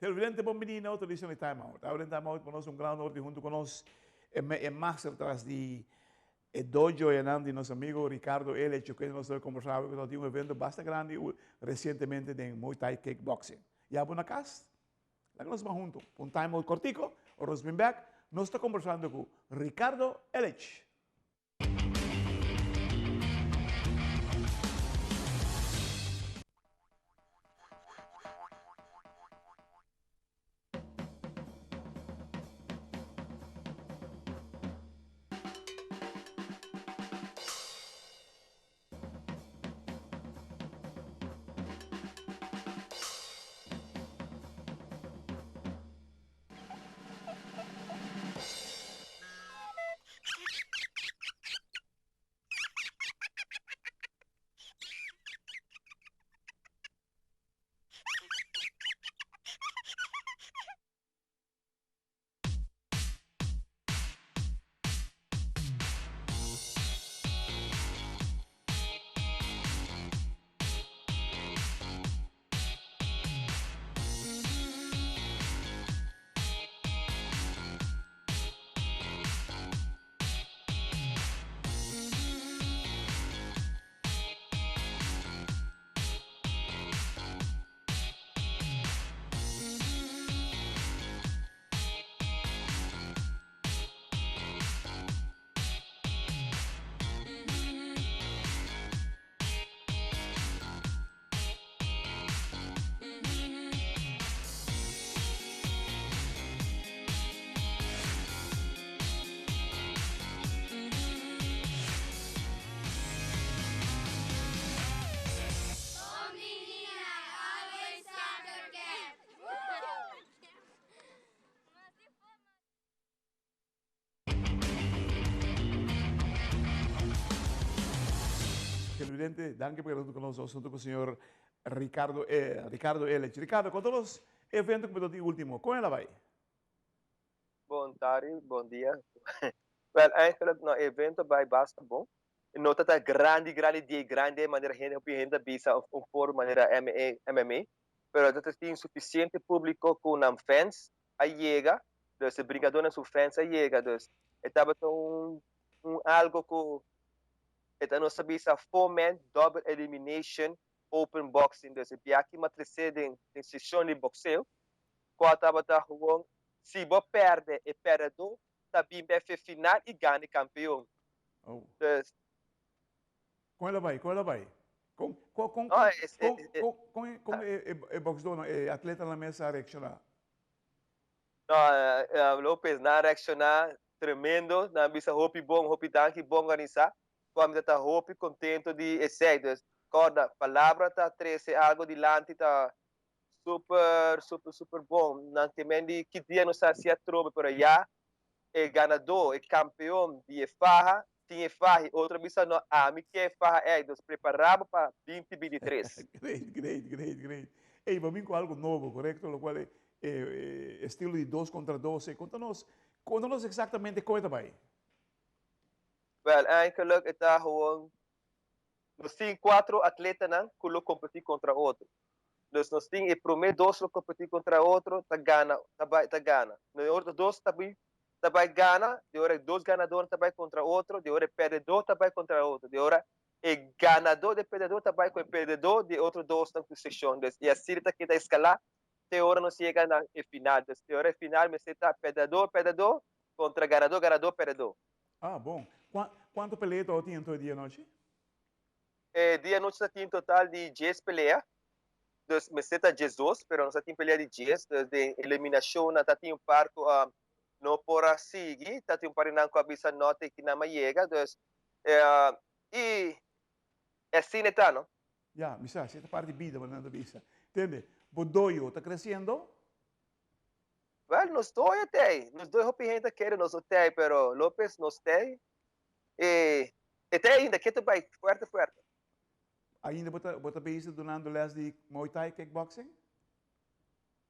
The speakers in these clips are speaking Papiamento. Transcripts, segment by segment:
Televidente bon bini na otro edicion di Time Out. Awe den Time Out pa nos un gran honor di hunto cu nos e master tras di e dojo enan di nos amigo Ricardo Elech cu nos ta conversa awe cu nos tin un evento basta grandi recientemente den Muay Thai Kickboxing. Ya bo na cas? Laga nos ban hunto pa un Time Out cortico, ora nos bin bek nos ta conversando cu Ricardo Elech. Televidente, danki pa keda hunto ku nos hunto ku señor Ricardo eh, Ricardo Elech. Ricardo, konta nos e evento ku bo ta tin ultimo. Kon el a bai? Bon tardi, bon dia. Wel, eigenlijk no evento bai basta bon. No ta ta grandi, grandi, die grandi manera hende hopi hende ta bisa of un foro manera MA, MMA. Pero ta tin suficiente publico cu nan fans a yega, dus e bringadornan su fans a yega, dus e tabata un un algo cu e ta nos ta bisa four man double elimination open boxing, dus e biaha m'a trece den den sesion di boxeo, cual tabata gewoon si bo perde e perdedor ta bin bek fe final y gana e campeon. Oh. Dus Con el a bay? Con el a bay? Con con con No, es, con es, es, con con con e e e boxdornan, e atletanan mes a reacciona? No, eh, Lopez, nan a reacciona tremendo, nan a bisa hopi bon, hopi danki, bon organisa. Cu ami ta ta hopi contento di esey. Dus, corda, palabra ta trece algo dilanti, ta super, super, super bon. Nan te men di ki dia nos a haci atrobe, pero ya e ganador, e campeon di e faha, tin e faha y otro a bisa no, ami ke e faha ey, dus prepara bo pa binti binti tres. Great, great, great, great. Ey, bo a bin cu algo nobo, corecto? Locual e e estilo di dos contra dos ey. Conta nos, conta nos exactamente con e ta bay. Wel, eigenlijk e ta gewoon Nos tin cuatro atletanan cu lo competi contra otro. Dus nos tin e prome dos lo competi contra otro, ta gana, ta bay, ta gana. No e otro dos ta bin, ta bay gana, di ora e dos ganadornan ta bay contra otro, di ora e perdedor ta bay contra otro, di ora e ganador di e perdedor ta bay cu e perdedor di e otro dosnan cu seccion. Dus y asina ta keda escala te ora nos yega na e final. Dus te ora e final mester ta perdedor, perdedor contra ganador, ganador, perdedor. Ah, bon. Kua, kuantu pelea ta tin anto e dia anochi? E dia anochi ta tin total di djes pelea. Dus mester ta djesdos, pero nos a tin pelea di djes. Dus den eliminashonnan ta tin un par ku no por a sigui, ta tin un par di nan ku a bisa no te ki nan a yega. Dus, i asina e ta, no? Ya, mi sa, si e ta parti di bida, bo nan ta bisa. Tende, bo doyo ta kresiendo? Wel, nos doyo t'ei. Nos doyo hopi hende ta kere nos no t'ei, pero Lopez nos t'ei. E e t'ei ainda, ke ta bai fuerte fuerte. Ainda bo ta bo ta bezig dunando les di Muay Thai kickboxing?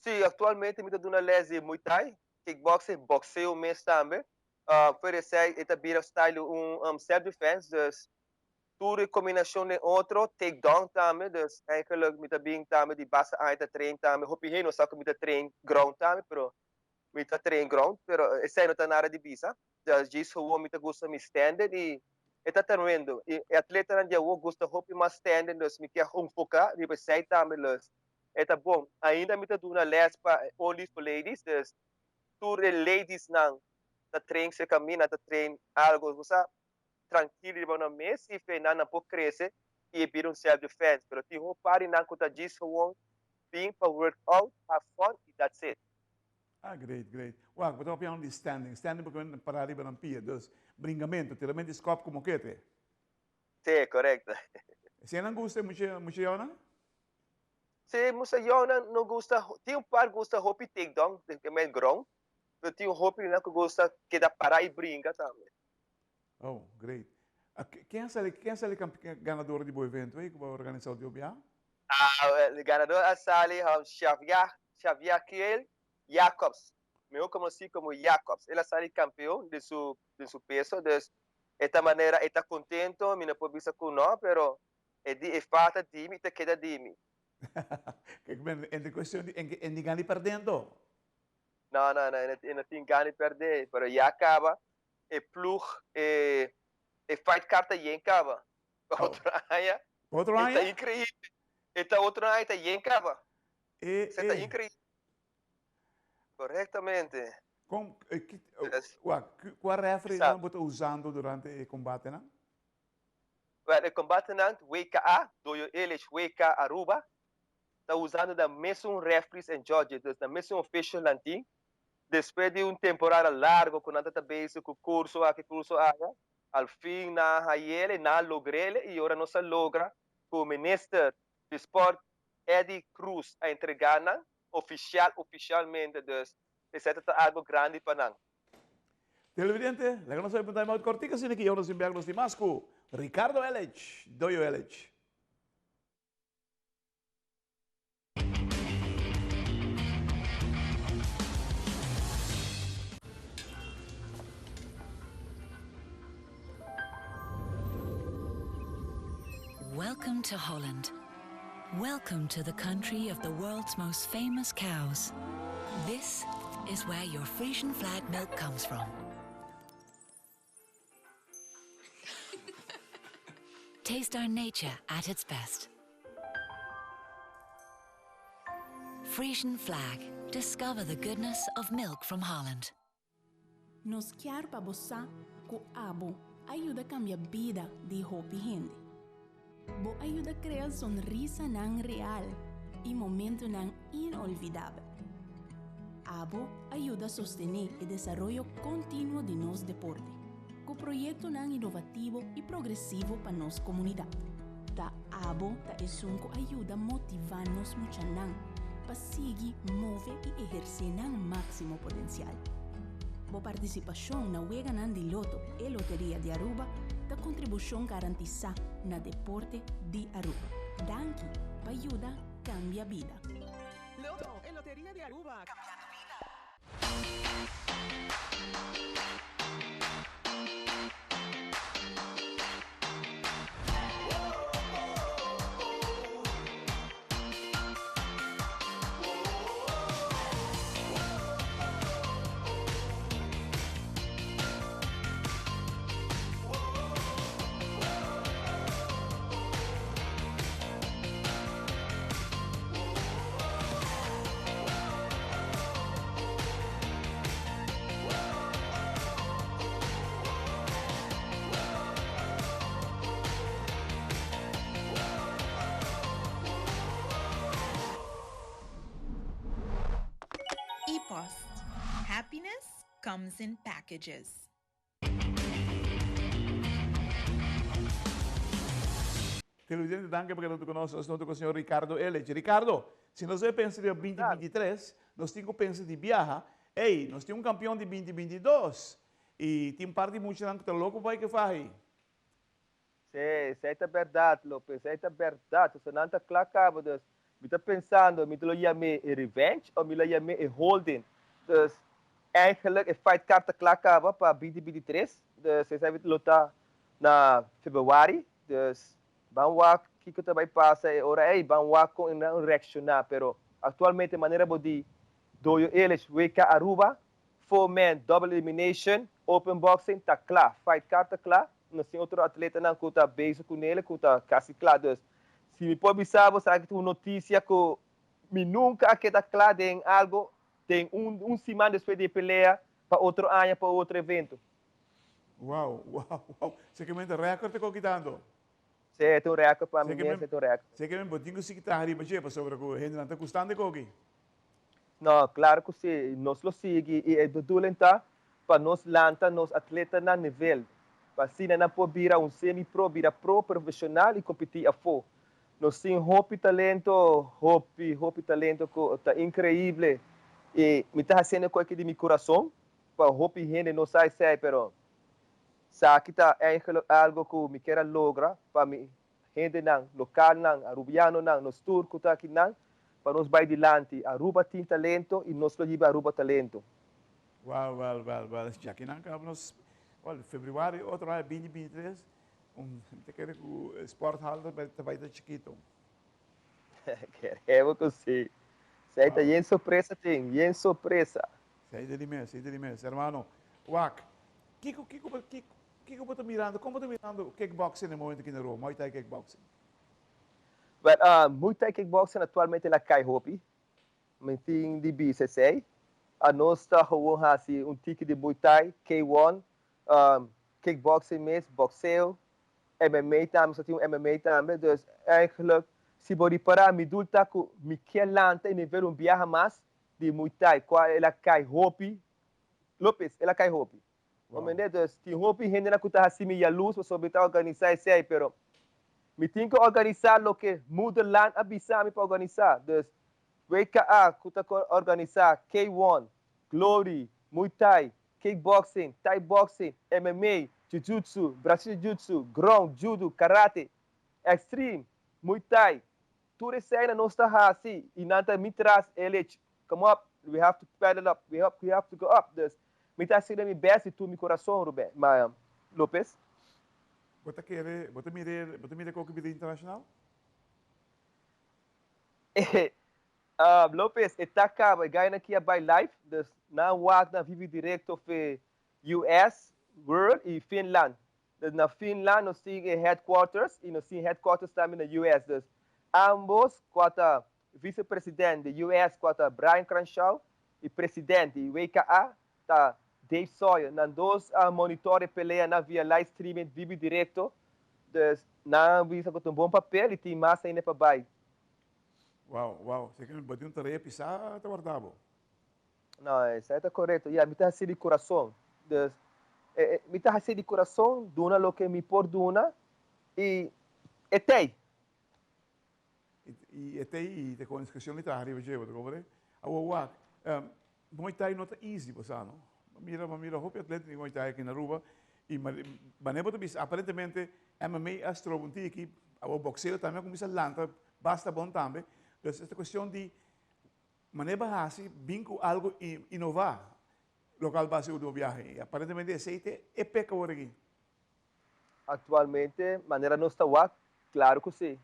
Sí, actualmente mi ta duna les di Muay Thai, kickboxing, boxeo mes tambe. Fuera esei e ta bira style un self defense, dus. Tur e combinacion den otro, take down tambe, dus eigenlijk mi ta bin tambe di basta aña ta train tambe, hopi hende no sa cu mi ta train ground tambe, pero mi ta train ground, pero esey no ta nada di bisa, djis gewoon mi ta gusta mi standing y e ta tremendo, y e atletanan di awo gusta hopi mas standing, dus mi kier enfoca riba esey tambe, dus e ta bon. Ainda mi ta duna les pa only for ladies, dus tur e ladiesnan ta train cerca mi, nan ta train algo, bo sa, trankil riba nan mes i fe nan nan por krese i e bira un self defense pero tin hopi par di nan ku ta djis gewoon bin pa work out, have fun i that's it. Ah great great. Wak bo ta papiando di standing, standing porque men para riba nan pia dus bringamento, tiramento di skop ku mokete. Si, korekto. Esei nan gusta e mucha mucha yònan? Si, mucha yònan no gusta, tin un par gusta hopi take down, ke men ground, pero tin hopi nan ku gusta keda para i bringa tambe. Oh, great. Ken a sali, ken a sali ganador di bo evento ei ku bo a organisá di OBA? Ah, e ganador a sali Xavier, Xavier Kiel Jacobs, mihó konosí komo Jacobs. El a sali kampeon den su, den su peso, dus e ta manera e ta kontento, mi no por bisa ku no, pero e di e falta di mi ta keda di mi. Kijk, men, en kuestion di, en, en di gana i pèrdè anto? No, no, no, e no tin gana di pèrdè, pero ya kaba e ploeg, e e fight card ta yen caba. Pa Oh. otro aña. Pa otro E ta aña? increíble. E ta otro aña ta yen caba. E, Se ta e. increíble. Correctamente. Con, eh, ki, oh, Yes. wak, ki, cua referee Sa. nan bo ta usando durante e combatenan? Wel, e combatenan WKA, Doyo Elish WK Aruba, ta usando nan mesun referees en judges, dus nan mesun official nan tin. Despues di un temporada largo cu nan ta ta bezig cu curso aki, curso aya, al fin nan a hayele, nan a logrele y ora nos a logra cu Minister di Sport Eddie Croes a entrega nan oficial, oficialmente, dus esey ta ta algo grandi pa nan. Televidente, laga nos oye un time out cortico asina ki nos tin bek nos tin mas cu Ricardo Ellich, Doyo Ellich. Welcome to Holland. Welcome to the country of the world's most famous cows. This is where your Frisian flag milk comes from. Taste our nature at its best. Frisian Flag. Discover the goodness of milk from Holland. Nos kier pa bo sa ku abo a yuda kambia bida di hopi hende. Bo a yuda krea sonrisanan real i momentunan inolvidabel. Abo a yuda sostené e desaroyo kontinuo di nos deporte, ku proyektonan inovativo i progresivo pa nos komunidat. Ta abo ta esun ku a yuda motivá nos muchanan pa sigui move i ehersé nan máksimo potensial. Bo partisipashon na Weganan di Loto e Loteria di Aruba ta kontribushon garantisá na deporte di Aruba. Danki pa yuda kambia bida. Loto e Loteria di Aruba, cambiando bida. E-post, Happiness comes in packages. Televidente danki pa keda huntu ku nos. Nos ta huntu ku señor Ricardo Ellich. Ricardo, si nos debe pensa riba binti binti tres, nos tin ku pensa di biaha, ey, nos tin un kampion di binti binti dos i tin un par di muchanan ku ta loko pa bai ke faha ei. Sí, esei ta bèrdat, Lopez, esei ta bèrdat. Pasobra nan ta kla kaba, dus mi ta pensando mi ta lo yam'é e revenge o mi lo yam'é e holding. Dus eigenlijk e fight card ta kla kaba pa binti binti tres, dus esei lo ta na februari. Dus ban wak kiko ta bai pasa e ora ei, ban wak kon nan reakshoná. Pero aktualmente manera bo di Doyo Elish WK Aruba, four man double elimination, open boxing ta kla, fight card ta kla. Nos tin otro atletanan ku ta bezig ku nele ku ta kasi kla. Dus si mi por bisa bo, sa ku un notisia ku mi nunka a keda kla den algo den un siman despues di pelea pa otro aña, pa otro evento. Wow. Seguramente record ta kitando. Si, ta un record pa mi mes, ta un record. Seguramente bo tin ku sigui traha riba dje, pasobra ku hendenan ta gustando koki. No, claro ku si, nos lo sigui i e bedoeling ta pa nos lanta nos atletanan nivel. Pa asina nan por bira un semi-pro, bira pro profesional i kompetí afó. Nos tin hopi talento, hopi, hopi talento ku ta inkreibel. I mi ta hasiendo kos di mi kurason, pa hopi hende no sa esei, pero esaki ta eigenlijk algo ku mi ke logra pa mi hendenan, lokalnan, arubianonan, nos tur ku ta akinan, pa nos bai dilanti. Aruba tin talento i nos lo hiba Aruba talento. Well. Ya ku nan nos, well, februari, otro aña, 2023, ta kere ku sporthal ta bai ta chikitu. Keremos ku si. Esei ta yen sorpresa tin, yen sorpresa. Esei di mes, esei di mes. Hermano, wak, kiko, kiko, kiko, kiko bo ta mirando, kon bo ta mirando kickboxing na e momento aki na Aruba, Muay Thai kickboxing? Well, Muay Thai kickboxing aktualmente el a kai hopi. Mi tin di bisa esei. Nos ta gewoon hasi un tiki di Muay Thai, K1, kickboxing mes, boxeo, MMA tambe, so tin un MMA tambe. Dus eigenlijk, si bo ripará, mi doel ta ku mi ke lanta e nivel un biaha mas di Muay Thai, kua el a kai hopi. Lopez, el a kai hopi. Wow. Dus tin hopi hende ku ta hasi mi yalurs pasobra ta organisá esei, pero mi tin ku organisá loke moederland a bisa mi pa organisá. Dus WKA ku ta organisá K1, Glory, Muay Thai, kickboxing, Thai boxing, MMA, Jiu-Jitsu, Brazilian Jiu-Jitsu, ground, judo, karate, extreme, Muay Thai. Tur esei nos ta hasi i nan ta mi tras Elish. Come up, we have to pedal up, we have to go up. Dus mi ta hasiendo mi best di tur mi kurason, Ruben, ma Lopez. Bo ta kere, bo ta mira kualke bida internashonal? Lopez, ta kaba, gana aki bai live, dus nan wak na vivo direkto for US, World i Finland. Dus na Finland nos tin headquarters i nos tin headquarters tambe na US. Dus ambos, ku ta vicepresidente di US, ku ta Brian Crenshaw, i presidente di WKA, ta Dave Sawyer. Nan dos monitor pelea na via live streaming vivo direkto. Dus nan bisa ku un bon papel i tin mas ainda pa bai. Wow. Esei ku bo tin un tarea pisá ta warda bo. No, esei ta korekto. Ja, mi ta hasi di kurason. Dus, mi ta hasi di kurason, duna loke mi por duna, i e t'ei. I e t'ei i te kon inskripshon di traha riba dje, bo ta komprendé? Awor wak, Muay Thai no ta easy, bo sa, no? Mira, hopi atleta di Muay Thai aki na Aruba, i manera bo ta bisa, aparentemente MMA a stroba un tiki, awor boxeo tambe a kuminsá lanta basta bon tambe. Dus esta kuestion di manera bo hasi bin ku algo inová lokal base último biahe. I aparentemente esei ta e pek awor aki. Aktualmente, manera nos ta wak, klaro ku si.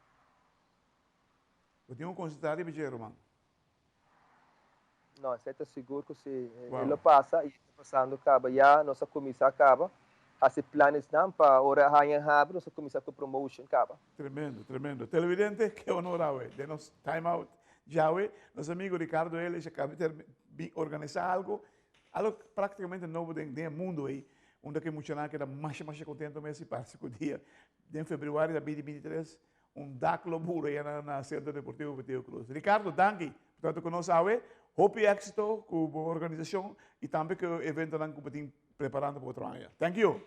Bo tin ku konsentrá riba dje, ruman. No, esei ta sigur ku si. E lo pasa i ta pasando kaba. Ya nos a kuminsá kaba. Hasi planesnan pa ora haña habri, nos a kuminsá ku promotion kaba. Tremendo, tremendo. Televidente, ke honor awe. Den nos time out djawe, nos amigu Ricardo Elish a kaba di organisá algo práktikamente nobo den mundu ei, unda ku muchanan keda masha masha kontentu mes i parse ku dia den februari di 2023 un dak lo bura ei na Sentro Deportivo Betico Croes. Ricardo, danki pa ta ku nos awe. Hopi éksito ku bo organisashon i tambe ku eventonan ku bo tin preparando pa otro aña. Thank you.